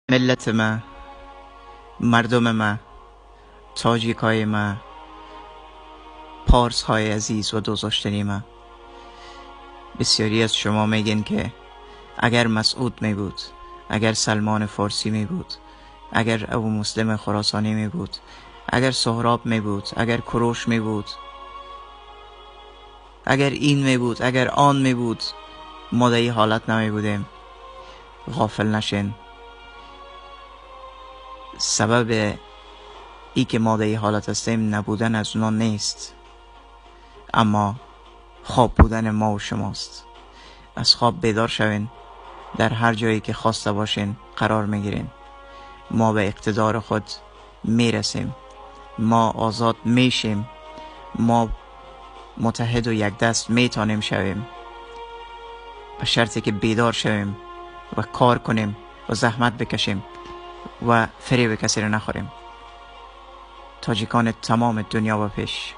ملت ما، مردم ما، تاجیک های ما، پارس های عزیز و دوست ما، بسیاری از شما میگین که اگر مسعود می بود، اگر سلمان فارسی می بود، اگر ابو مسلم خراسانی می بود، اگر سهراب می بود، اگر کوروش می بود، اگر این می بود، اگر آن می بود، ما در این حالت نمی بودیم. غافل نشین. سبب ای که ما در این حالت هستیم نبودن از اونا نیست، اما خواب بودن ما و شماست. از خواب بیدار شوین، در هر جایی که خواسته باشین قرار میگیرین. ما به اقتدار خود میرسیم، ما آزاد میشیم، ما متحد و یک دست میتونیم شویم، به شرطی که بیدار شویم و کار کنیم و زحمت بکشیم و فریب کسی رو نخوریم. تاجیکان تمام دنیا به پیش.